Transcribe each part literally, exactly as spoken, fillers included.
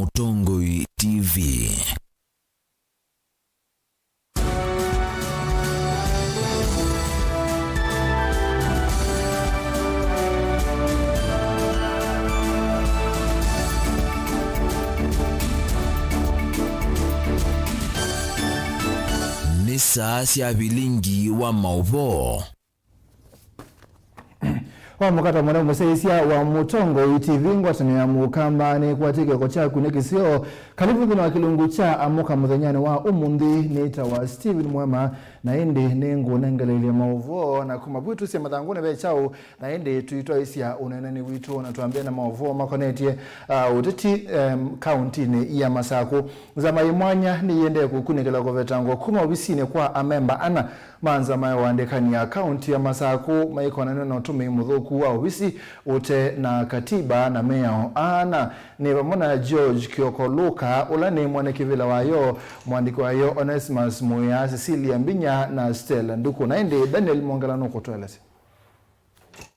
Mũtongoi T V. Nĩ saa sya vilingi wa maũvoo. Wamũkata mũno mũsyaĩĩsya wa Mũtongoi T V, ngwatanĩo ya Mũkamba nĩkwatĩe kĩoko kyaku nĩ kĩseo. Kalivu nthĩnĩ wa kĩlungu kya Amũka mũthenyanĩ wa ũmũnthĩ. Nĩtawa Steven Mwema, na ĩndĩ nĩngũnengeleilye maũvoo na kuma vwĩtũsya mathangũnĩ ve kyaũ, na ĩndĩ tũitwaĩsya ũneenanĩ witũ na twambĩe na maũvoo makonetye, ah, ũteti, em, kauntinĩ ya Masakũ. Nzama yĩ mwanya nĩyĩendee kũkunĩkĩla kũvetangwa kuma ovisinĩ kwa amemba ana ma nzama ya ũandĩkani ya kaunti ya Masakũ maikonanw'a na ũtũmĩi mũthũku wa ovisi ũte na katiba na mĩao. Ana nĩ vamwe na George Kioko Luka, ũla nĩ mwene kĩvĩla wayo, mwandĩki wayo Onesimus Mũĩa, Cecilia Mbinya na Stella Nduku. Na ĩndĩ Daniel Mwongela nũkũtũelesya.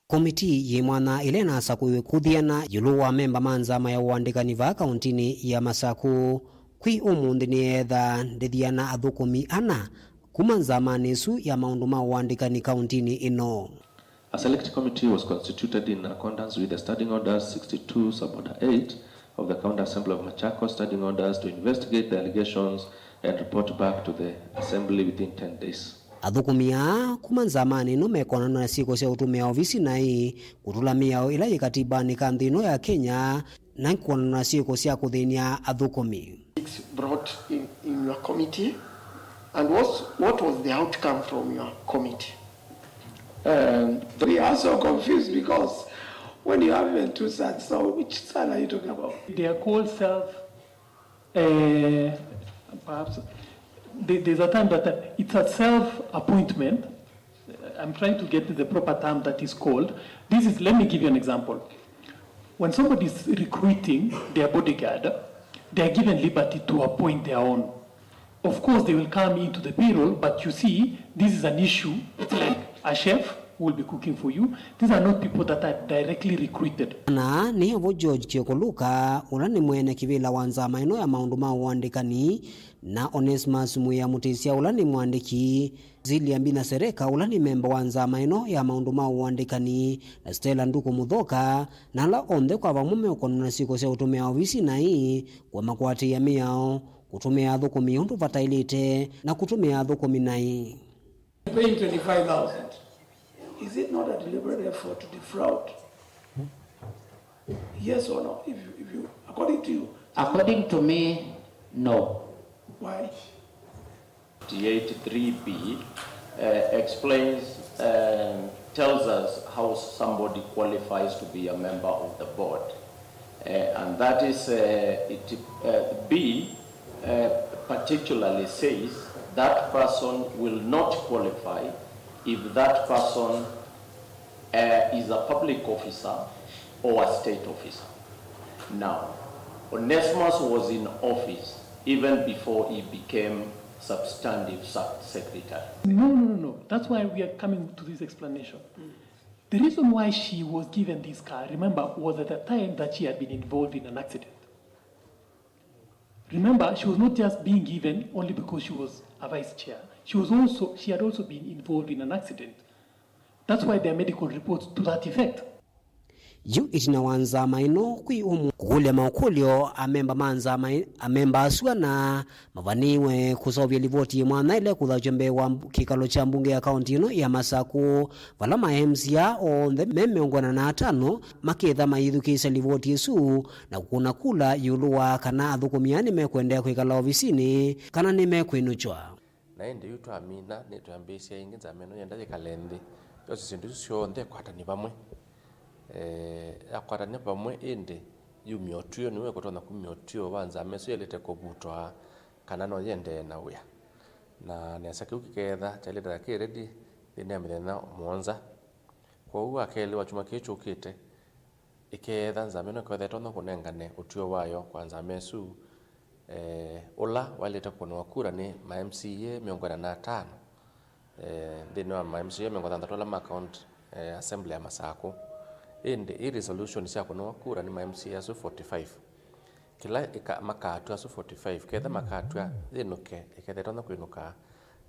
Komitii yĩ mwanya ĩla ĩnasakũiwe kũthiana ĩũlũ wa memba ma nzama ya ũandĩkani vaa kauntinĩ ya Masakũ kwĩ ũmũnthĩ nĩyeetha ndĩthiana athũkũmi ana kuma nzamanĩ ĩsu ya maũndũ ma ũandĩkani kauntinĩ ĩno. A select committee was constituted in accordance with the standing orders sixty-two sub order eight of the County Assembly of Machakos standing orders to investigate the allegations and report back to the Assembly within ten days. Athũkũmi aa kuma nzamanĩ ĩno mekonanw'a na syĩko sya ũtũmĩa ovisi naĩ, kũtũla mĩao ĩla yĩ katibanĩ ka nthĩ ĩno ya Kenya, na kwonanw'a na syĩko sya kũthĩny'a athũkũmi. It's brought in, in your committee, and what's, what was the outcome from your committee? Um, we are so confused because when you have even two sons, so which son are you talking about? They are called self Uh, perhaps the- there's a time that uh, it's a self-appointment. I'm trying to get the proper term that is called. This is, let me give you an example. When somebody is recruiting their bodyguard, they are given liberty to appoint their own. Of course, they will come into the payroll, but you see, this is an issue. It's like a chef who will be cooking for you. These are not people that are directly recruited. Na nĩ vo George Kioko Luka, ũla nĩ mwene kĩvĩla wa nzama ĩno ya maũndũ ma ũandĩkani, na Onesimus Mwĩa Mũtĩsya, ũla nĩ mwandĩki, Zilia Mbina Sereka, ũla nĩ memba wa nzama ĩno ya maũndũ ma ũandĩkani, na Stella Nduku Mũthoka, na ala onthe kwa vamwe meũkonwa na syĩko sya ũtũmĩa ovisi naĩ, kũmakwatĩĩa mĩao, kũtũmĩa athũkũmi ũndũ vataĩlĩte, na kũtũmĩa athũkũmi naĩ. Paying twenty-five thousand. Is it not a deliberate effort to defraud? Yes or no? If you, if you, according to you. According to me, no. Why? Fifty-eight three B, uh, explains, um, tells us how somebody qualifies to be a member of the board. Uh, and that is, uh, it, uh, B, uh, particularly says that person will not qualify if that person, uh, is a public officer or a state officer. Now, Onesimus was in office even before he became substantive sec- secretary. No, no, no, no. That's why we are coming to this explanation. The reason why she was given this car, remember, was at the time that she had been involved in an accident. Remember, she was not just being given only because she was a vice chair. She was also, she had also been involved in an accident. That's why there are medical reports to that effect. Yu ĩtina wa nzama ĩno kwĩ ũmũ kũkũlya maũkũlyo amemba ma nzama ĩ- amemba asu ana mavanĩĩwe kũseũvya livoti yĩ mwanya ĩla ĩkũthasw'a mbee wa mb- kĩkalo kya mbunge ya kaunti ĩno ya Masakũ, vala ma M C A onthe me mĩongo ĩna na atano maketha mayĩthukĩĩsya livoti ĩsu na kũkũna kula ĩũlũ wa kana athũkũmi aa nĩmekũendeea kwĩkala ovisinĩ kana nĩmekwĩnũkw'a. Na ĩndĩ yu twamina, nĩtwambĩĩsya ĩngĩ nzama ĩno yenda yĩkale nthĩ, yose syĩndũ isu syonthe ĩkwatany'e vamwe. Eh, yakwatany'a vamwe ĩndĩ yumya ũtw'ĩo, nĩw'o ĩkũtonya kumya ũtw'ĩo wa nzama ĩsu yaĩlĩte kũvutwa kana no yĩendee na wĩa. Na nesa kĩu kĩkeetha kyaĩlĩte na kĩ ready nthĩnĩ ya mĩthenya mũonza. Kwoou wa kelĩ wa kyumwa kĩĩ kyũkĩte, ĩkeetha nzama ĩno ĩkethĩa ĩtonya kũnengane ũtw'ĩo wayo kwa nzama ĩsu, eh, ũla waĩlĩte kũkũnĩwa kura nĩ ma M C A mĩongo ĩna na atano, eh, nthĩnĩ wa ma M C A mĩongo thanthatũ ala ma county, eh, assembly ya Masakũ. Ĩndĩ ĩ resolution syakũnĩwa kura nĩ ma M C A asu forty-five. Ĩla ĩka-, makatw'a asu forty-five, ketha makatw'a yĩnũke, ĩketha ĩtonya kwĩnũka,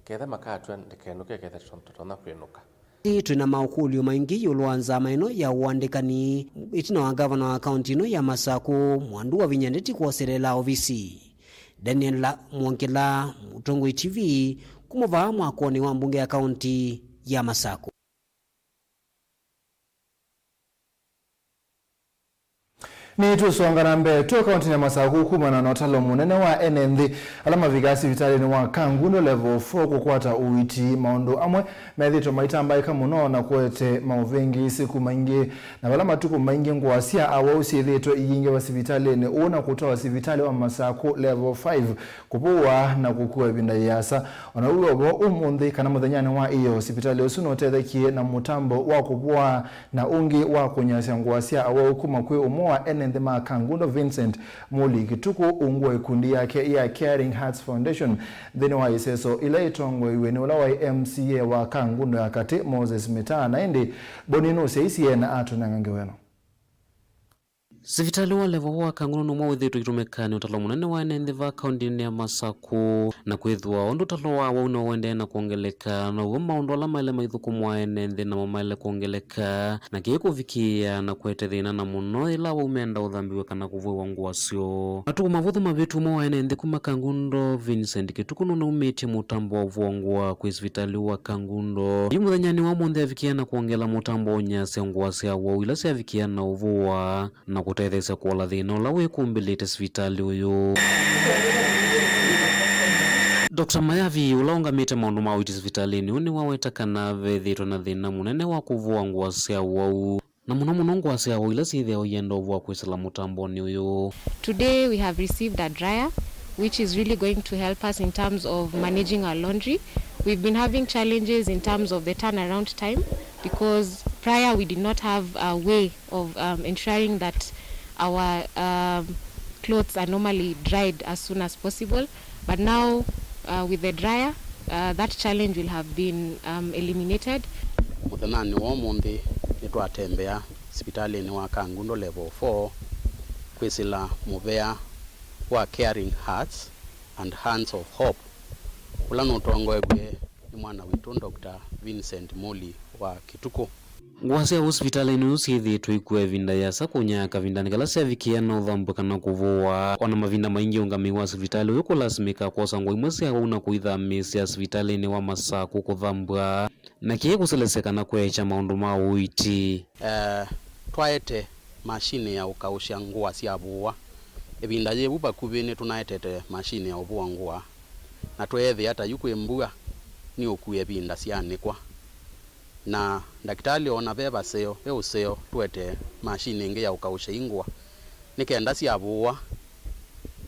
ketha makatw'a ndĩkenũke, ĩketha ĩtonya kwĩnũka. Ĩĩ twĩ na maũkũlyo maingĩ ĩũlũ wa nzama ĩno ya ũandĩkani, ĩtina wa ngavana wa kaunti ĩno ya Masakũ, Mwandu Wavinya Ndeti kwoselela ovisi. Daniel Mwongela, Mũtongoi T V, kuma vaa mwakonĩ wa mbunge ya kaunti ya Masakũ. Nĩtũsonga na mbee twĩ kauntinĩ ya Masakũ kumana na ũtalo mũnene wa ene nthĩ ala mavikaa sivitalĩnĩ wa Kangundo Level four kũkwata ũiiti. Maũndũ amwe methĩĩtwe maitambaĩka mũno na kũete maũvĩngĩĩsĩku maingĩ, na vala matukũ maingĩ ngũa sya awau syĩthĩĩtwe iyingĩva sivitalĩnĩ ũũ na kũtwawa sivitalĩ wa Masakũ Level five kũvũwa na kũkua ĩvinda yĩasa. O na ũu wĩ o vo, ũmũnthĩ kana mũthenyanĩ wa ĩyoo, sivitalĩ ũsu nũtethekie na mũtambo wa kũvũa na ũngĩ wa kũnyasya ngũa sya awau kuma kwĩ ũmwe wa ene nthĩ ma Kangundo, Vincent Muli Kituku, ungu wa ikundi yake ya Caring Hearts Foundation, nthĩnĩ wa iseso ila itongoeiw'e nĩ ũla waĩ M C A wa Kangundo ya katĩ, Moses Mitaa. Na ĩndĩ Boni nũsyaisye na atũnenga ngewa ĩno. Sivitalĩ wa Level four wa Kangundo nũmwe wĩthĩĩtwe ũitũmĩka nĩ ũtalo mũnene wa ene nthĩ va kauntinĩ ya Masakũ, na kwĩthĩwa ũndũ ũtalo wa awau no ũendee na kwongeleka, now'o maũndũ ala maĩle maithũkũmwa ene nthĩ namo maĩle kwongeleka, na kĩĩ kũvikĩĩa na kũete thĩna na mũno yĩla awau menda ũthambĩw'a kana kũvũĩwa ngũa syoo. Matukũ mavũthũ mavĩtu, ũmwe wa ene nthĩ kuma Kangundo, Vincent Kituku, nũnaumĩtye mũtambo wa ũvũa ngũa kwĩ sivitalĩ wa Kangundo. Yu mũthenyanĩ wa ũmũnthĩ avikĩĩa na kwongela mũtambo wa ũnyasya ngũa sya awau ila syavikĩĩa na ũvũa na kũtetheesya kũola thĩna ũla wĩkumbĩlĩte sivitalĩ ũyũ. Doctor Mayavi, ũla ũngamĩte maũndũ ma ũiiti sivitalĩnĩ ũũ, nĩwaweta kana vethĩĩtwe na thĩna mũnene wa kũvũa ngũa sya awau, na mũno mũno ngũa sya awau ila syĩthĩawa ienda ũvũa kwĩsĩla mũtambonĩ ũyũ. Today we have received a dryer, which is really going to help us in terms of managing our laundry. We've been having challenges in terms of the turnaround time because prior we did not have a way of, um, ensuring that our, um, clothes are normally dried as soon as possible. But now, uh, with the dryer, uh, that challenge will have been, um, eliminated. Mũthenyanĩ wa ũmũnthĩ nĩtwatembea sivitalĩnĩ wa Kangundo Level four kwĩsĩla mũvea wa Caring Hearts and Hands of Hope, ũla nũtongoew'e nĩ mwana witũ Doctor Vincent Muli wa Kituku. Ngũa sya ũu sivitalĩnĩ ũyũ syĩthĩĩtwe ikua ĩvinda yĩasa kũnyaa kavindanĩ kala syavikĩĩa na ũthambw'a kana kũvũwa. O na mavinda maingĩ ũngamĩi wa sivitalĩ ũyũ kũlasimĩka kwosa ngũa imwe sya awau na kũithamĩĩsya sivitalĩnĩ wa Masakũ kũthambw'a, na kĩĩ kũselesya kana kweekya maũndũ ma ũiiti. Eh, twaete masinĩ ya ũkaũsya ngũa syavũwa. Ĩvinda yĩĩ vu vakuvĩ nĩtũnaetete masinĩ ya ũvũa ngũa, na tweethĩa ta yu kwĩ mbua nĩ ũkue ĩvinda syanĩkwa. Na ndakĩtalĩ ona ve vaseo, ve ũseo, tũete masinĩ ĩngĩ ya ũkaũsya ingũa, nĩ kenda syavũwa,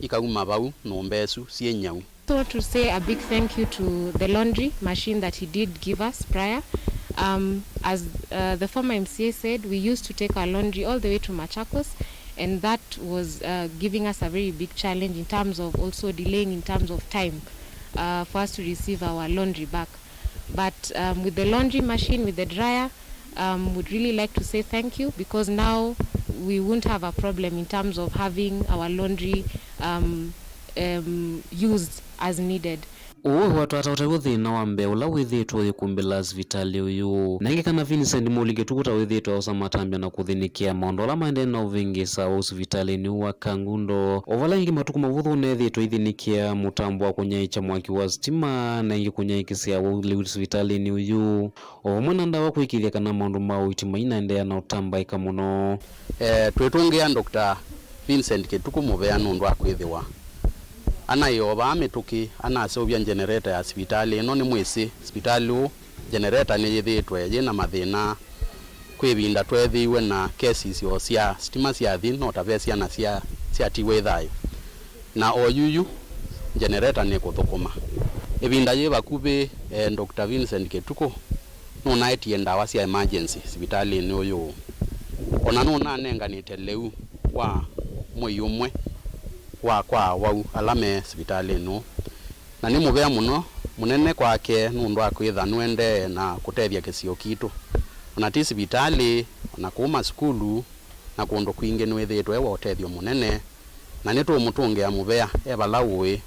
ikauma vau nyũmba ĩsu syĩ nyau. So to say a big thank you to the laundry machine that he did give us prior. Um, as, uh, the former M C A said, we used to take our laundry all the way to Machakos, and that was, uh, giving us a very big challenge in terms of also delaying in terms of time, uh, for us to receive our laundry back. But, um, with the laundry machine, with the dryer, um, would really like to say thank you because now we won't have a problem in terms of having our laundry, um, um, used as needed. Ũũ watwata ũtew'o thĩna wa mbee ũla wĩthĩĩtwe ũyĩkumbĩla sivitalĩ ũyũ. Na ĩngĩ kana Vincent Muli Kituku ta wĩthĩĩtwe aosa matambya na kũthĩnĩkĩa maũndũ ala maendee na ũvĩngĩĩsa wa sivitalĩnĩ ũũ wa Kangundo. O vala ĩngĩ matukũ mavũthũ ũneethĩĩtwe aithĩnĩkĩa mũtambo wa kũnyaĩĩkya mwaki wa sitima, na ĩngĩ kũnyaĩĩkĩsya wa ũlĩu sivitalĩnĩ ũyũ. O vamwe na ndawa kũĩkĩĩthya kana maũndũ ma ũiiti mainaendeea na ũtambaĩka mũno. Eh, twĩtũngĩa Doctor Vincent Kĩtukũ mũvea nũndũ wa kwĩthĩwa anaĩ o vaa mĩtũkĩ anaseũvya generator ya sivitalĩ ĩno. Nĩmwĩsĩ sivitalĩ ũũ generator nĩyĩthĩĩtwe yĩ na mathĩna. Kwĩ ĩvinda tweethĩiwe na cases o sya sitima syathi, no ta ve syana sya, syatiwe ĩ thayũ. Na o yu yu, generator nĩkũthũkũma. Ĩvinda yĩ vakuvĩ, eh, Doctor Vincent Kĩtukũ nũnaetie ndawa sya emergency sivitalĩnĩ ũyũ. O na nũnanenganĩte lĩu wa mwei ũmwe wa kwa awau ala me sivitalĩnĩ ũũ. Na nĩ mũvea mũno mũnene kwake nũndũ wa kwĩtha nũendee na kũtethya kĩsio kitũ. O na ti sivitalĩ, o na kũu masukulu, na kũndũ kwingĩ nĩwĩthĩĩtwe wa ũtethyo mũnene Na nĩtũũmũtũngĩa mũvea e vala ũĩ,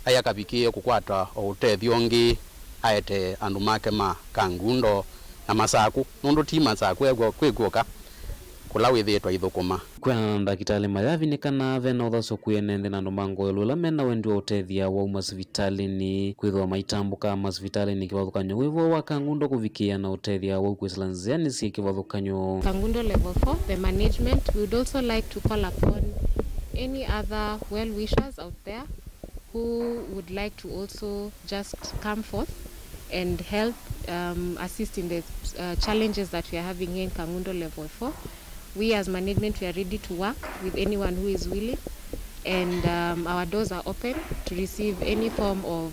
aĩ akavikĩĩe kũkwata o ũtethyo ũngĩ aetee andũ make ma Kangundo na Masaku, nũndũ ti Masaku ekw'o kwĩkw'oka kũla wĩthĩĩtwe aithũkũma. Kwĩanana na ndakĩtalĩ Mayavi, nĩ kana ve na ũthasyo kwĩ ene nthĩ na andũ ma ngoo ĩũlũ ala me na wendi wa ũtethya wa uma sivitalĩnĩ kwĩthĩwa maitambũka masivitalĩnĩ kĩvathũkany'o wĩvo wa Kangundo kũvikĩĩa na ũtethya wa kwĩsĩla nzĩanĩ syĩ kĩvathũkany'o. Kangundo Level four, the management, we would also like to call upon any other well-wishers out there who would like to also just come forth and help, um, assist in the, uh, challenges that we are having here in Kangundo Level four. We as management, we are ready to work with anyone who is willing, and, um, our doors are open to receive any form of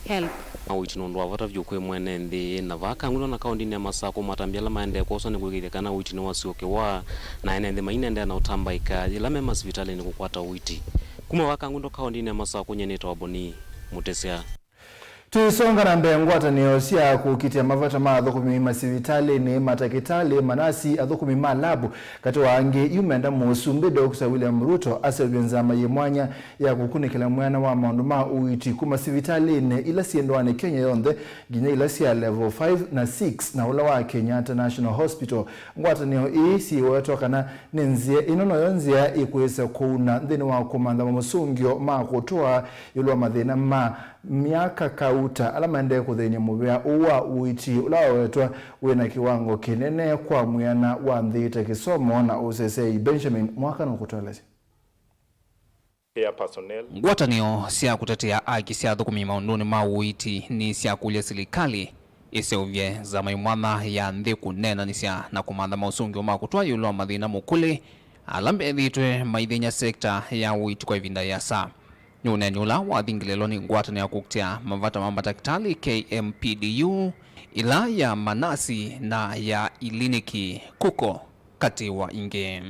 help. Na ũiiti nĩ ũndũ wa vata vyũ kwĩ mwene nthĩ, na vaa Kangundo na kaũndĩnĩ ya Masakũ, matambya ala maendee kwoswa nĩ kũĩkĩĩthya kana ũiiti nĩwasyokĩwa, na ene nthĩ mainendeea na ũtambaĩka yĩla me masivitalĩnĩ kũkwata ũiiti. Kuma vaa Kangundo kaũndĩnĩ ya Masakũ, nyie nĩtawa Boni Mũtĩsya. Tũisonga na mbee, ngwatanĩo sya kũkitĩa mavata ma athũkũmi masivitalĩnĩ, matakĩtalĩ, manasi, athũkũmi ma labu, katĩ wa angĩ, iumenda Mũsumbĩ Doctor William Ruto aseũvye nzama yĩ mwanya ya kũkunĩkĩla mwĩana wa maũndũ ma ũiiti kuma sivitalĩnĩ ila syĩ ndũanĩ Kenya yonthe, nginya ila sya level five na six na ũla wa Kenyatta National Hospital. Ngwatanĩo ii syĩwetwa kana nĩ nzĩa, ĩno noyo nzĩa ĩkwĩsa kũuna nthĩnĩ wa kũmantha mamũsũngĩo ma kũtũa ĩũlũ wa mathĩna ma myaka kauta ala maendee kũthĩny'a mũvea ũũ wa ũiiti ũla wawetwa wĩ na kĩwango kĩnene kwa mwĩana wa nthĩ ta kĩsomo na ũseseei. Benjamin Mwaka nũkũtũelesya. Care personnel. Ngwatanĩo sya kũtetea aki sya athũkũmi maũndũnĩ ma ũiiti nĩsyakũlya silikalĩ ĩseũvye nzama ĩ mwanya ya nthĩ kũneenanĩsya na kũmantha maũsũngĩo ma kũtwaa ĩũlũ wa mathĩna mũkũlĩ ala methĩĩtwe maithĩny'a sekta ya ũiiti kwa ĩvinda ĩasa. Nĩ ũneeni ũla wathingĩlĩlwa nĩ ngwatanĩo ya kũkitĩa mavata ma matakĩtalĩ, K M P D U, ĩla ya manasi na ya iliniki, KUCO, katĩ wa ingĩ.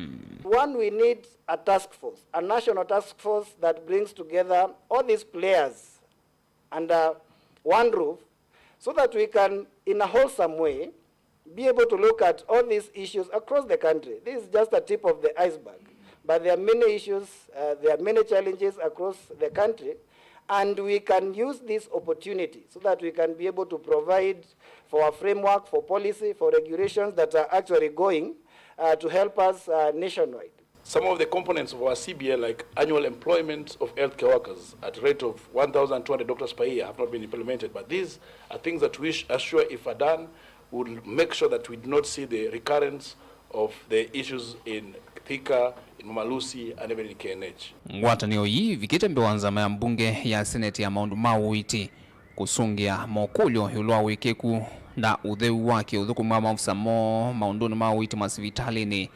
One, we need a task force, a national task force that brings together all these players under one roof so that we can, in a wholesome way, be able to look at all these issues across the country. This is just a tip of the iceberg, but there are many issues, uh, there are many challenges across the country, and we can use this opportunity so that we can be able to provide for a framework, for policy, for regulations that are actually going, uh, to help us, uh, nationwide. Some of the components of our C B A, like annual employment of healthcare workers at rate of one thousand two hundred doctors per year, have not been implemented, but these are things that we sh-, are sure, if are done, will make sure that we do not see the recurrence of the issues in Thika, in Mama Lucy, and even in K N H. Ngwatanĩo ii ivikĩte mbee wa nzama ya mbunge ya seneti ya maũndũ ma ũiiti kũsũngĩa mokũlyo ĩũlũ wa wĩkĩku na ũtheu wa kĩũthũkũmi wa maofisa moo maũndũnĩ ma ũiiti masivitalĩnĩ.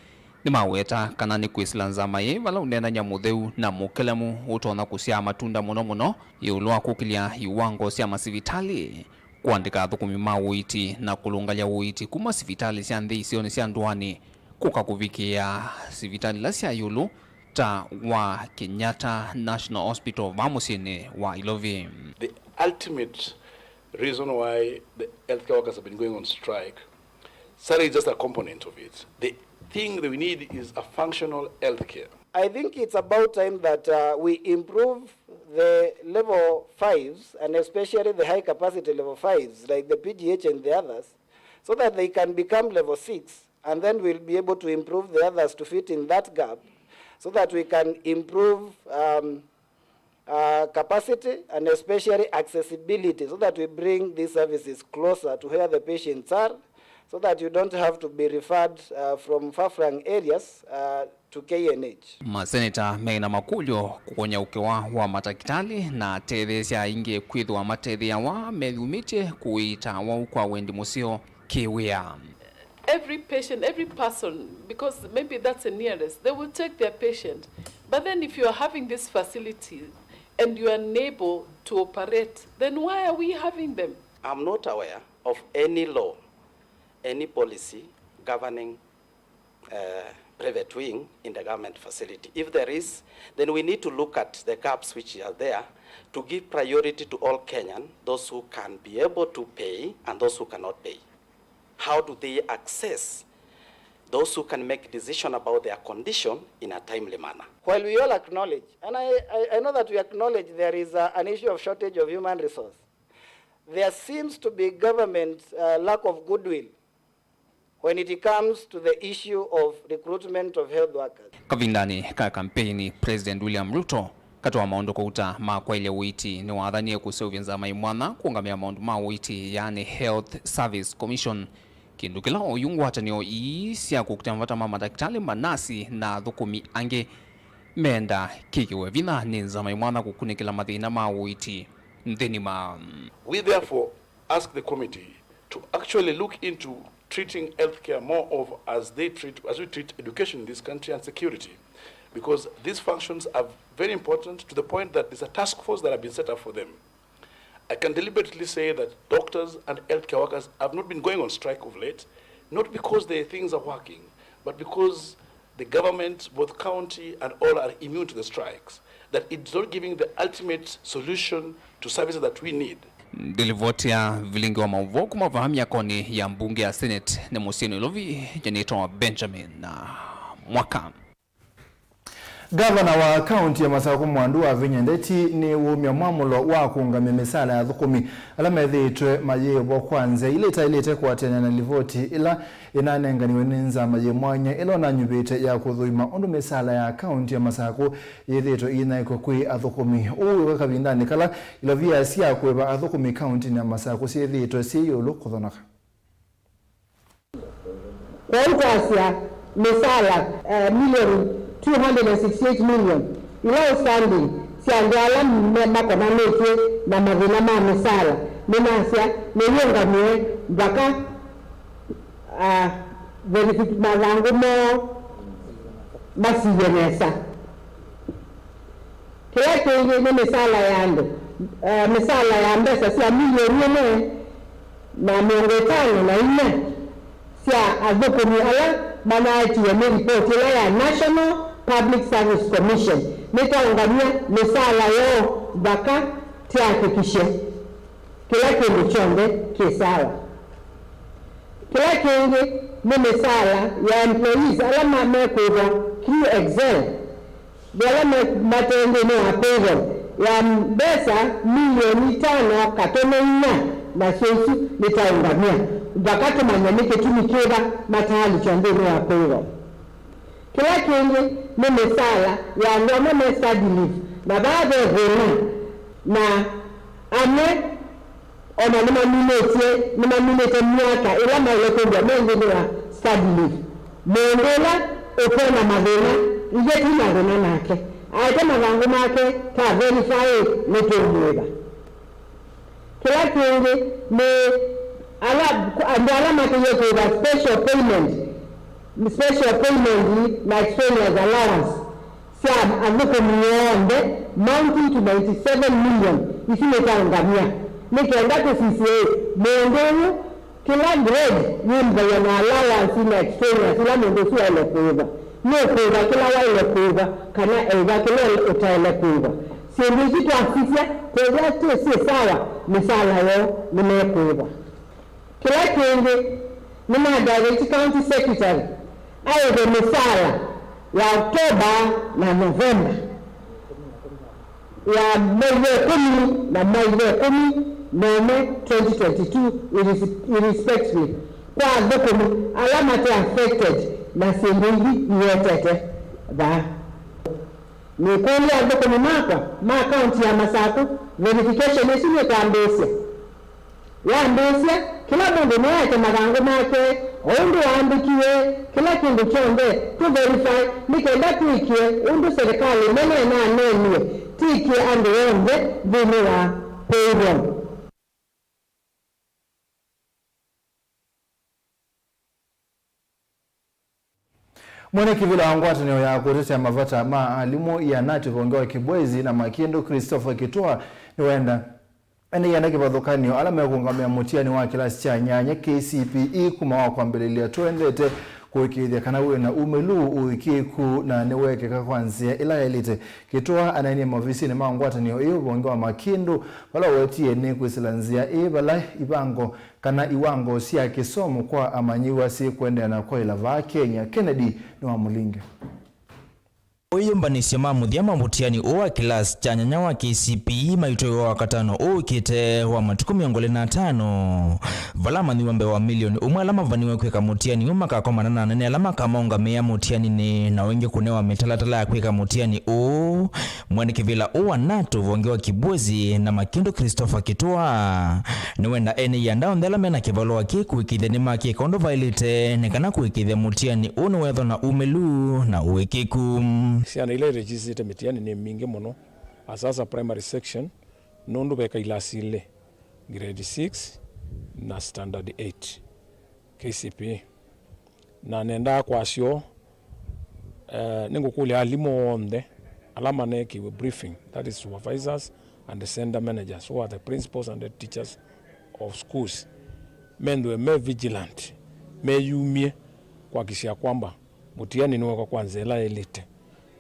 Nĩmaweta kana nĩ kwĩsĩla nzama ĩĩ vala ũneenany'a mũtheu na mũkelemu ũtonya kũsyaa matunda mũno mũno ĩũlũ wa kũkĩlya iwango sya masivitalĩ, kũandĩka athũkũmi ma ũiiti na kũlũngalya ũiiti kuma sivitalĩ sya nthĩ isionĩ sya ndũanĩ kũka kũvikĩĩa sivitalĩ ila sya ĩũlũ ta wa Kenyatta National Hospital vaa mũsyĩnĩ wa Ilovi. The ultimate reason why the healthcare workers have been going on strike, salary is just a component of it. The thing that we need is a functional healthcare. I think it's about time that, uh, we improve the level fives and especially the high capacity level fives like the P G H and the others, so that they can become level six, and then we'll be able to improve the others to fit in that gap, so that we can improve, um, uh, capacity and especially accessibility, so that we bring these services closer to where the patients are, so that you don't have to be referred, uh, from far-flung areas, uh, to K N H. Maseneta mena makũlyo kũkony'a ũkewa wa matakĩtalĩ na atetheesya aingĩ kwĩthĩwa matethĩawa meyumĩtye kũĩta awau kwa wendi mũseo kĩ-wĩa. Every patient, every person, because maybe that's the nearest, they will take their patient. But then if you are having this facility and you are unable to operate, then why are we having them? I'm not aware of any law, any policy governing, uh, private wing in the government facility. If there is, then we need to look at the gaps which are there to give priority to all Kenyan, those who can be able to pay and those who cannot pay. How do they access Those who can make decision about their condition in a timely manner. While we all acknowledge, and I, I, I know that we acknowledge there is a, an issue of shortage of human resource, there seems to be government, uh, lack of goodwill when it comes to the issue of recruitment of health workers. Kavindanĩ ka kampeini, President William Ruto, katĩ wa maũndũ kauta ma kwaĩlya ũiiti, nĩwathanie kũseũvya nzama ĩ mwanya kũũngamĩa maũndũ ma ũiiti, yaani Health Service Commission, kĩndũ kĩla oyu ngwatanĩo ii sya kũkita mavata ma madakĩtalĩ, manasi na athũkũmi angĩ menda kĩkĩwe vinya nĩ nzama ĩ mwanya kũkunĩkĩla mathĩna ma ũiiti nthĩnĩ ma. We therefore ask the committee to actually look into treating healthcare more of as they treat, as we treat education in this country and security, because these functions are very important to the point that there's a task force that have been set up for them. I can deliberately say that doctors and healthcare workers have not been going on strike of late, not because the things are working, but because the government, both county and all, are immune to the strikes, that it's not giving the ultimate solution to services that we need. Ndilivoti ya vilingi wa maũvoo kuma vaa myakonĩ ya mbunge ya Senate nĩ mũsyĩ Nairobi, nyanĩtwa Benjamin Mwaka. Ngavana wa kaunti ya Masakũ Mwandu Wavinya Ndeti nĩwũmya mwamũlo wa kũũngamya mĩsaala ya athũkũmi ala methĩĩtwe mayĩĩvwa kwa nzĩa ila itaĩlĩte kũatĩanĩa na livoti ĩla ĩnanenganiwe nĩ nzama yĩ mwanya ĩla ũnanyuvĩte ya kũthũima ũndũ mĩsaala ya kaunti ya Masakũ yĩthĩĩtwe ĩinaĩkw'a kwĩ athũkũmi. Ũu wĩka kavindanĩ kala ilovia sya kũĩva athũkũmi kauntinĩ ya Masakũ syĩthĩĩtwe syĩ ĩũlũ kũthonoka. Kwoou twasya mĩsaala, eh, million two hundred and sixty-eight million ila outstanding sya andũ ala me-, makonanĩtw'e na mathĩna ma mĩsaala, nĩnasya nĩyĩũngamĩe mpaka, ah, verifi-, mathangũ moo masiw'e nesa. Kĩla kĩngĩ nĩ mĩsaala ya andũ, eh, mĩsaala ya mbesa sya milioni ĩmwe na mĩongo ĩtano na inya sya athũkũmi ala manaetiwe nĩ ripoti ĩla ya National Public Service Commission. Nĩtwaũngamya mĩsaala yoo mpaka tĩakĩkisye kĩla kĩndũ kyonthe kĩ sawa. Kĩla kĩngĩ nĩ mĩsaala ya employees ala ma-, mekũĩvwa through Excel, nĩ ala me-, mate nthĩnĩ wa payroll ya mbesa milioni itano katono inya, nasyo isu nĩtaũngamya mpaka tũmanye nĩ kĩtumi kĩva mataalikya nthĩnĩ wa payroll. Kĩla kĩngĩ nĩ mĩsaala ya andũ amwe me study leave, na vaa ve thĩna, na amwe o na nĩmaminĩtye, nĩmaminĩte myaka ĩla maĩle kwĩthĩwa me nthĩnĩ wa study leave. Mũndũ ũla ũte na mathĩna, ithyĩ twĩ na thĩna nake, aete mathangũ make, ta verify, nĩtũũmũĩva. Kĩla kĩngĩ nĩ ala, andũ ala makĩie kũĩva special payment, special payment na extraneous allowance sya athũkũmi onthe, mounting to ninety-seven million, isu nĩtaũngamya, nĩ kenda tũsisye mũndũ ũyũ kĩla grade yĩmbaĩa na allowance na extraneous ila mũndũ ũsu waĩle kũĩva. Nũkũĩva kĩla waĩle kũĩva, kana eĩva kĩla ũtaĩle kũĩva. Syĩndũ isu twasisya, twethĩa twĩ syĩ sawa, mĩsaala yoo nĩmekũĩva. Kĩla kĩngĩ, nĩna direct county secretary aĩve mĩsaala ya October na November ya mwei wa ĩkũmi na mwei wa ĩkũmi na ũmwe twenty twenty-two, irres-, irrespectively, kwa athũkũmi ala mate affected na syĩndũ ithi iwetete vaa. Nĩkũlya athũkũmi makwa ma kaunti ya Masakũ, verification ĩsu nĩkwambĩĩsya. Yambĩĩsya, kĩla mũndũ nĩaete mathangũ make o ũndũ waandĩkiwe, kĩla kĩndũ kyonthe tũ verify, nĩ kenda twĩkĩe ũndũ serikali nene ĩnaneenie, tĩkĩe andũ onthe nthĩnĩ wa payroll. Mwene kĩvĩla wa ngwatanĩo ya kũtetea mavata ma alimũ ya nati vonge wa Kibwezi na Makĩndũ, Christopher Kitwa, nĩwenda, nĩenda kĩvathũkanĩo ala mekũũngamĩa mũtiani wa kĩlasi kya nyanya K C P E kuma wa kwambĩlĩlya tũendete Kũĩkĩĩthya kana wĩ na umĩlu, ũĩkĩĩku, na nĩweekĩka kwa nzĩa ĩla yaĩlĩte. Kĩtũa aneenie maovisinĩ ma ngwatanĩo ĩĩ ũvonge wa Makĩndũ, vala wetie nĩ kwĩsĩla nzĩa ĩĩ vala ivango kana iwango sya kĩsomo kwa amanyĩw'a syĩkũendeea na kwaĩla vaa Kenya. Kennedy nĩwamũlinge. Ũyũmbanĩsyo ma mũthya ma mũtiani ũũ wa kĩlasi kya nyanya wa K C P E maitũĩwa Wakatano ũũkĩte wa matukũ mĩongo ĩlĩ na atano, vala amanyĩw'a mbee wa milioni ũmwe ala mavaniwe kwĩka mũtiani ũũ makakomana na anene ala makamaũngamĩa mũtianinĩ na o ĩngĩ kũnewa mĩtalatala ya kwĩka mũtiani ũũ. Mwene kĩvĩla ũũ wa nato ũvonge wa Kibwezi na Makĩndũ Christopher Kĩtũa nĩwenda ene ianda onthe ala mena kĩvalũa kĩĩ kũĩkĩĩthya nĩmakĩka ũndũ vaĩlĩte nĩ kana kũĩkĩĩthya mũtiani ũũ nĩwethwa na umĩlu na ũĩkĩĩku. Syana ila iregisĩte mĩtiani nĩ mbingĩ mũno, asasa primary section, nũndũ ve ka ilasi ilĩ, grade six na standard eight K C P E. Na nendaa kwasya ũũ, eh, nĩngũkũlya alimũ onthe ala maneekiwe briefing, that is supervisors and the center managers, who are the principals and the teachers of schools, methĩwe me vigilant, meyumye kwakisya kwamba mũtiani nĩwekwa kwa nzĩa ĩla yaĩlĩte.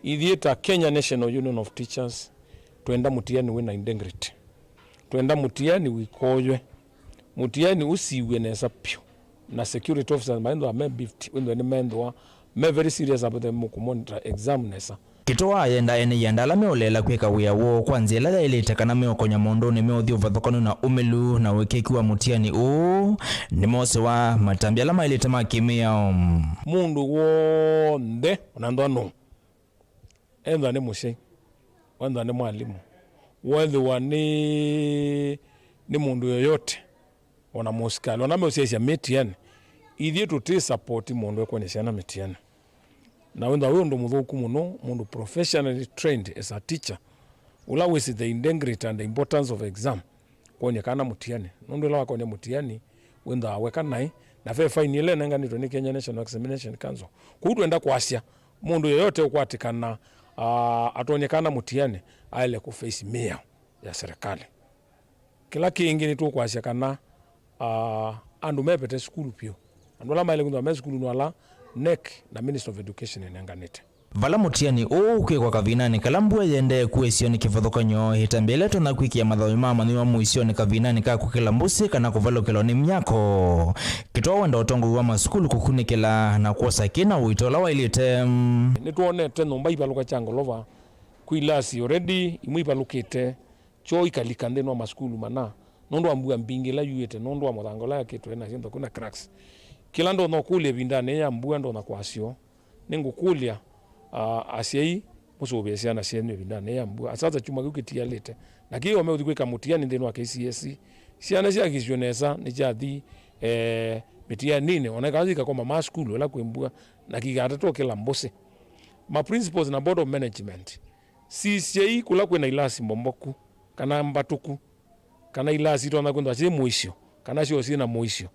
Ithyĩ ta Kenya National Union of Teachers, twenda mũtiani wĩ na integrity. Twenda mũtiani wĩkoywe, mũtiani ũsiw'e nesa vyũ, na security officers maĩthwa me beefed, wĩthwe nĩmethwa me very serious about them kũmonitor exam nesa. Kĩtũa ayenda ene ianda ala meũleela kwĩka wĩa woo kwa nzĩa ĩla yaĩlĩte kana meũkony'a maũndũnĩ meũthi ũvathũkanu na umĩlu na ũĩkĩĩku wa mũtiani ũũ nĩmosĩwa matambya ala maĩlĩte ma kĩmĩao. Mũndũ w'onthe, ona nthwa nũũ, ethwa nĩ mũsyai, wethwa nĩ mwalimũ, wethĩwa nĩ, nĩ mũndũ yoyote, ona mũsikalĩ, ona meũsyaĩĩsya mĩtiani, ithyĩ tũtĩ support mũndũ ekwony'a syana mĩtiani. Na wĩthwa wĩ ũndũ mũthũku mũno, mũndũ professionally trained as a teacher, ũla wĩsĩ the integrity and the importance of exam, kwony'a kana mũtiani. Nũndũ ĩla wakwony'a mũtiani, wĩthwa weka naĩ, na ve faini ĩla ĩnenganĩtwe nĩ Kenya National Examination Council. Kwoou twenda kwasya, mũndũ yoyote ũkwatĩkana, ah, atonyekana mũtiani, aĩle kũ face mĩao ya serikali. Kĩla kĩngĩ nĩtũkwasya kana, ah, andũ mevete sukulu vyũ, andũ ala maĩle kwĩthĩwa me sukulu nĩ ala NEC na Ministry of Education ĩnenganĩte. Vala mũtiani ũũ ũkwĩkwa kavindanĩ kala mbua ĩendee kuĩsyo nĩ kĩvathũkany'o, ĩtambya ĩla ĩtonya kwĩkĩa mathayũ ma amanyĩw'a mũisyonĩ kavindanĩ ka kũkĩla mbũsĩ kana kũvalũkĩlwa nĩ myako. Kĩtũa wenda ũtongoi wa masukulu kũkunĩkĩla na kwosa kĩ na ũito ũla waĩlĩte. Nĩtwonete nyũmba ivalũka kya ngolova kwĩ ilasi already, imwe ivalũkĩte kyoo ikalika nthĩnĩ wa masukulu mana, nũndũ wa mbua mbingĩ ĩla yuĩte, nũndũ wa mũthanga ũla yakĩtwe na syĩndũ kwĩna cracks. Kĩla ndonya ũkũlya ĩvindanĩ ya mbua, ndonya kwasyo, nĩngũkũlya, ah, asyai mũsũvĩe syana syenyu ĩvindanĩ ya mbua. Asasa kyumwa kĩu kĩtialĩte, na kĩĩ o meũthi kwĩka mũtiani nthĩnĩ wa K C S E. Syana syakisw'e nesa nĩkyathi, eh, mĩtianinĩ, ona ĩkaathi ikakoma ma sukulu ĩla kwĩ mbua, na kĩkatatwa kĩla mbũsĩ. Ma principals na board of management, sisyai kũla kwĩna ilasi mbomboku, kana mbatũku, kana ilasi itonya kwĩthwa syĩ mũisyo, kana syoo syĩ na mũisyo.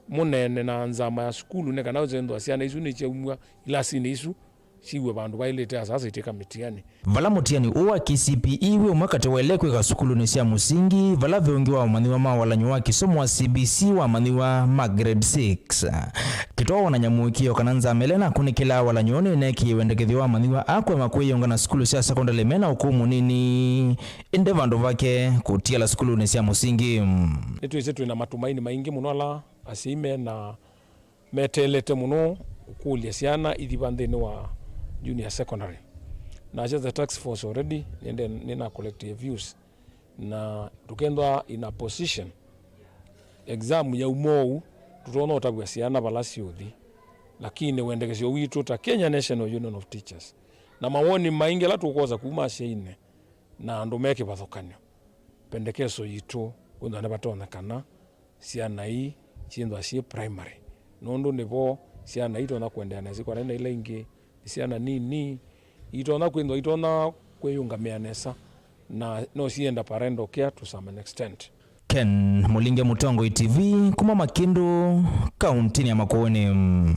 Mũneene na nzama ya sukulu nĩ kana ũsenzwa syana isu nĩsyaumw'a ilasinĩ isu, siw'e vandũ vaĩlĩte, asasa itĩka mĩtiani. Vala mũtiani ũũ wa K C P E wĩ ũmwe katĩ wa ĩla ĩkwĩka sukulunĩ sya mũsingi, vala ve ũngĩ wa amanyĩw'a ma walany'o wa kĩsomo wa C B C wa amanyĩw'a ma grade six. Kĩtũa wonany'a mũĩkĩĩo kana nzama ĩla ĩnakunĩkĩlaa walany'o nĩneekie wendekethyo wa amanyĩw'a aa kũema kwĩyĩũnga na sukulu sya sekondalĩ me na ũkũũ mũnini, ĩndĩ vandũ vake kũtiala sukulunĩ sya mũsingi. Nĩtwĩsĩ twĩ na matumaini maingĩ mũno ala asyai me na meteelete mũno kũkũlya syana ithiva nthĩnĩ wa junior secondary. Nasyo the task force already nĩende-, nĩna collect views, na tũkethwa in a position exam yauma ũu, tũtonya ũtavw'a syana vala siũthi. Lakini wendekesyo witũ ta Kenya National Union of Teachers na mawoni maingĩ ala tũkwosa kuma asyainĩ na andũ me kĩvathũkany'o, pendekeso yitũ wĩthwa nĩvatonyekana syana ii syĩthwa syĩ primary, nũndũ nĩvo syana ii itonya kũendeea nesa, ikonana na ila ingĩ, nĩ syana nini, itonya kwĩthwa itonya kwĩyũngamĩa nesa, na no sienda parental care to some extent. Ken Mũlinge, Mũtongoi T V, kuma Makĩndũ, kauntinĩ ya Makueni.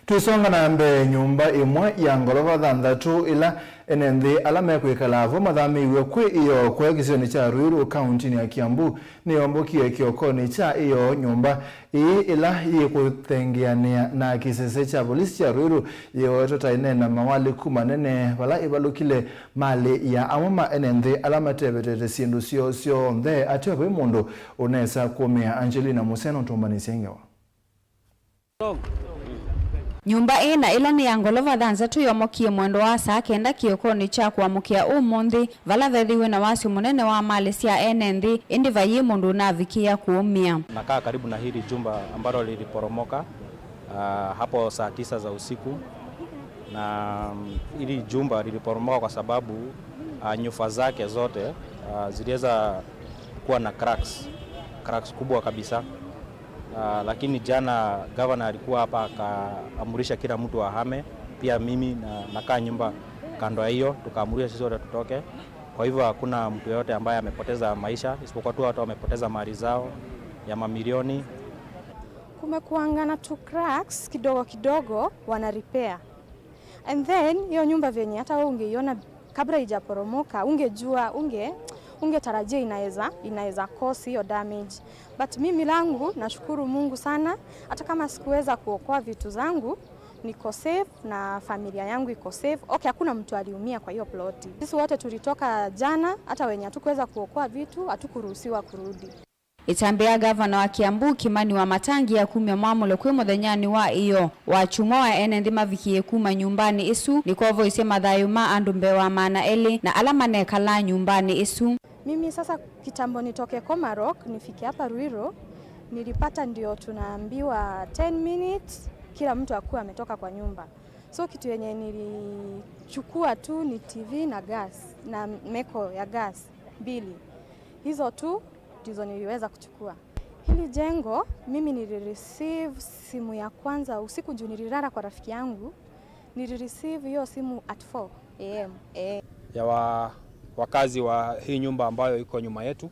Tũisonga na mbee, nyũmba ĩmwe ya ngolova thanthatũ ĩla ene nthĩ ala mekwĩkala vo mathamĩiw'e kwĩ ĩyoo kũya kĩsionĩ kya Ruiru, kauntinĩ ya Kiambu, nĩyombokie kĩokonĩ kya ĩyoo. Nyũmba ĩĩ, ĩla yĩkũthengeanĩa na kĩsese kya volisi kya Ruiru, yĩoetwe ta ĩneena mawalĩku manene, vala ĩvalũkile malĩ ya amwe ma ene nthĩ ala matevetete syĩndũ syoo syonthe, ateo vai mũndũ ũnesa kũmĩa. Angelina Museno tũmbanĩsye ngewa. Nyũmba ĩna ĩla nĩ ya ngolova thanthatũ yomokie mwendo wa saa kenda kĩokonĩ kya kũamũkĩa ũmũnthĩ, vala vethĩiwe na wasyo mũnene wa malĩ sya ene nthĩ, ĩndĩ vaiĩ mũndũ ũnavikĩĩa kũũmĩa. Nakaa karibu na hili jumba ambalo liliporomoka, ah, hapo saa tisa za usiku. Na, mm, hili jumba liliporomoka kwa sababu, ah, nyufa zake zote, ah, ziliweza kuwa na cracks, cracks kubwa kabisa. Ah, lakini jana gavana alikuwa hapa akaamurisha kila mtu ahame. Pia mimi na, nakaa nyumba kando ya hiyo, tukaamurisha sisi wote tutoke. Kwa hivyo hakuna mtu yeyote ambaye amepoteza maisha, isipokuwa tu watu wamepoteza mali zao ya mamilioni. Kumekuanga na tu cracks kidogo kidogo, wana repair. And then, hiyo nyumba vyenye hata wewe ungeiona kabla haijaporomoka, ungejua, unge, ungetarajia inaweza, inaweza cause hiyo damage. But mimi langu, nashukuru Mungu sana, hata kama sikuweza kuokoa vitu zangu, niko safe na familia yangu iko safe. Okay, hakuna mtu aliumia kwa hiyo ploti. Sisi wote tulitoka jana, hata wenye hatukuweza kuokoa vitu, hatukuruhusiwa kurudi. Ĩtambya ya gavana wa Kiambu, Kimani Wamatangi, ya kumya mwamũlo kwĩ mũthenyanĩ wa ĩyoo wa kyumwa wa ene nthĩ mavikĩe kuma nyũmbanĩ ĩsu, nĩkovoisye mathayũ ma andũ mbee wa maana elĩ na ala manekalaa nyũmbanĩ ĩsu. Mimi sasa kitambo nitoke Komarok, nifike hapa Ruiru, nilipata ndio tunaambiwa ten minutes, kila mtu akuwa ametoka kwa nyumba. So kitu yenye nilichukua tu ni T V na gas, na meko ya gas mbili. Hizo tu ndizo niliweza kuchukua. Hili jengo, mimi nilireceive simu ya kwanza usiku juu nililala kwa rafiki yangu. Nilireceive hiyo simu at four A M. Eh. Ya wa-, wakazi wa hii nyumba ambayo iko nyuma yetu,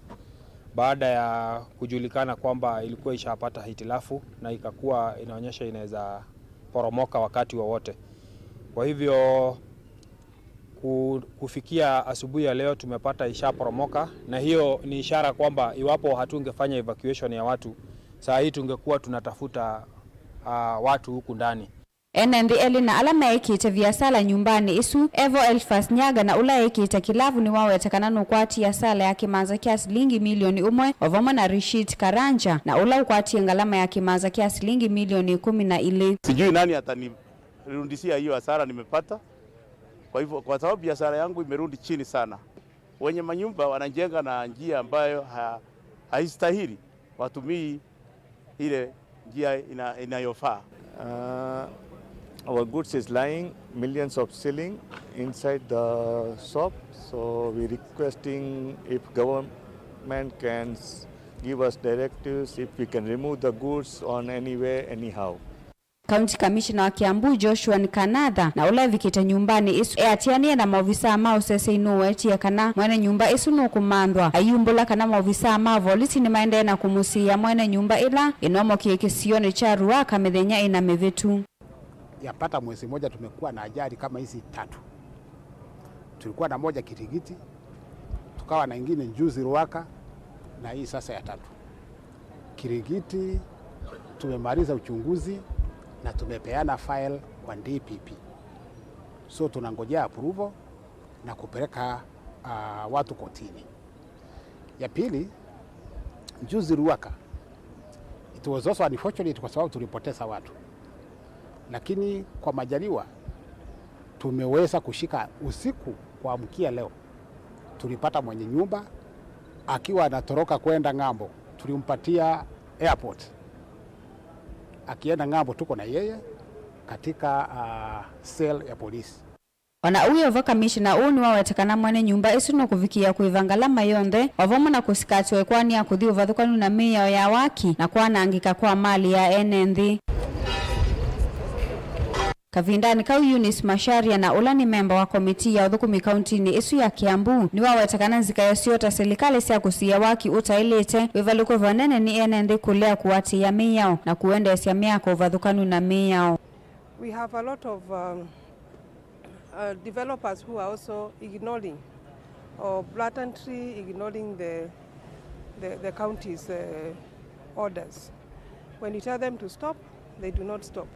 baada ya kujulikana kwamba ilikuwa ishapata hitilafu na ikakuwa inaonyesha inaweza poromoka wakati wowote. Kwa hivyo, ku-, kufikia asubuhi ya leo tumepata ishaporomoka, na hiyo ni ishara kwamba iwapo hatungefanya evacuation ya watu, saa hii tungekuwa tunatafuta, ah, watu huku ndani. Ene nthĩ elĩ na ala meĩkĩte viasala nyũmbanĩ ĩsu, evo Elfas Nyaga na ũla eĩkĩte kĩlavu nĩwaweta kana nũkwatie asala ya kĩmanza kya silingi milioni ũmwe, o vamwe na Rishit Karanja na ũla ũkwatie ngalama ya kĩmanza kya silingi milioni ĩkũmi na ilĩ. Sijui nani atanirudishia hiyo hasara nimepata. Kwa hivyo, kwa sababu biashara yangu imerudi chini sana, wenye manyumba wanajenga na njia ambayo ha-, haistahili, watumii ile njia ina-, inayofaa. Uh, our goods is lying, millions of shilling inside the shop, so we requesting if government can s-, give us directives if we can remove the goods on any way, anyhow. County Commissioner wa Kiambu, Joshua Nkanatha, na ũla evikĩte nyũmbanĩ ĩsu, eatĩanĩe na maovisaa ma ũseseĩ nũwetie kana mwene nyũmba ĩsu nũkũmanthwa. Aiumbũla kana maovisaa ma volisi nĩmaendee na kũmũsiĩĩa mwene nyũmba ĩla ĩnomokie kĩsionĩ kya Ruaka mĩthenya ĩna mĩvĩtu. Yapata mwezi mmoja tumekuwa na ajali kama hizi tatu. Tulikuwa na moja Kirigiti, tukawa na ingine juzi Ruaka, na hii sasa ya tatu. Kirigiti tumemaliza uchunguzi na tumepeana file kwa D P P. So tunangojea approval na kupeleka, ah, watu kotini. Ya pili, juzi Ruaka, it was also unfortunate kwa sababu tulipoteza watu. Lakini kwa majaliwa, tumeweza kushika usiku kuamkia leo. Tulipata mwenye nyumba akiwa anatoroka kwenda ng'ambo. Tulimpatia airport. Akienda ng'ambo, tuko na yeye katika, ah, cell ya polisi. O na ũu wĩ o vo, kamishina ũũ nĩwaweta kana mwene nyũmba ĩsu nũkũvikĩĩa kũĩva ngalama yonthe, o vamwe na kũsikatĩwa ĩkoani ya kũthi ũvathũkanu na mĩao ya waki na kwanangĩka kwa malĩ ya ene nthĩ. Kavindanĩ kau, Eunice Macharia, na ũla nĩ memba wa komitii ya ũthũkũmi kauntinĩ ĩsu ya Kiambu, nĩwaweta kana nzika ya syoo ta silikalĩ sya kũsiĩĩa waki ũtaĩlĩte wĩvalũke vanene nĩ ene nthĩ kũlea kũatĩĩa mĩao na kũendeesya mĩako ũvathũkanu na mĩao. We have a lot of um, uh, developers who are also ignoring or blatantly ignoring the, the, the county's uh, orders. When you tell them to stop, they do not stop.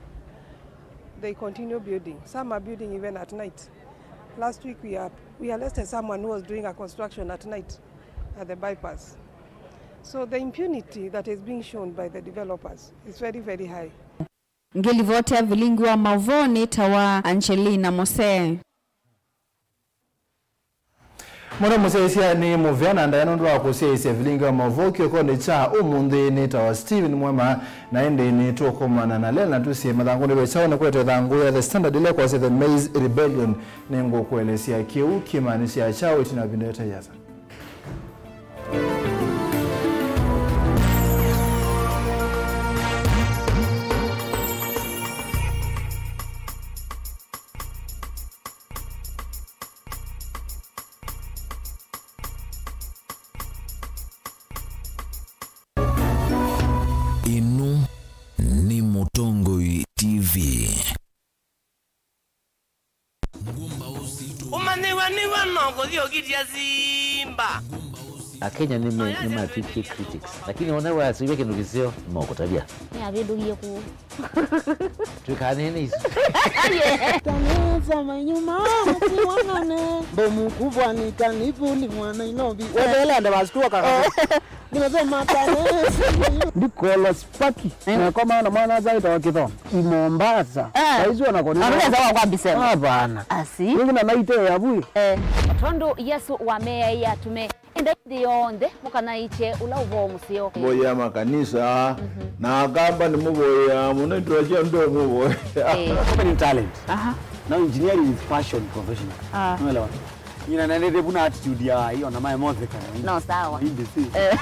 They continue building. Some are building even at night. Last week we, are, we arrested someone who was doing a construction at night at the bypass. So the impunity that is being shown by the developers is very, very high. Ngĩlivoti ya vilingi wa maũvoo nĩtawa Angelina Mose. Mũno mũsyaĩĩsya nĩ mũvea na ndaĩa nũndũ wa kũsyaĩĩsya vilingi wa maũvoo kĩokonĩ kya ũmũnthĩ. Nĩtawa Steven Mwema, na ĩndĩ nĩtũkomana na Lena Tusie mathangũnĩ ve kyaũ nĩ kwete thangũ ya The Standard ĩla ĩkwasya The Maize Rebellion. Nĩngũkũelesya kĩu kĩmaanisyaa kyaũ ĩtina wa ĩvinda ĩtaiasa. Ĩno nĩ Mũtongoi T V. Ũmanyĩw'a nĩw'o no kũthi ũkitya simba. Akenya nĩme-, nĩmatw'ĩkie critics, lakini ona wasĩw'a kĩndũ kĩseo, nĩmakũtavya. Nĩavĩndũkie kũũ. Twĩkanene isu. Tanesa manyuma msiwanane. Bomu kubwa ni kanivuli mwa Nairobi. Weteela nde wastua kaka. Nimesema Tanesa. Ndikola spaki. Eh. Nakomana na mwana azaĩtawa Kĩthonga. I Mombasa. Eh. Aisi ona koni. Anaweza wa kwa bisema. Hapana. Asi. Ningi na naite ya bui. Eh. Tondũ Yesu wameaĩe atume, enda nthĩ yonthe mũkanaĩkye ũla ũvoo mũseo. Mboya makanisa, mhm, na Akamba nĩmũvoyaa mũno, itũla kyonthe mũvoya. Eh. So many talent. Aha. Now engineering is passion professional. Ah. Unaelewa? Nyina nendete vuna attitude ya hiyo na mae mothe kana. No, sawa. Hindi si. Eh.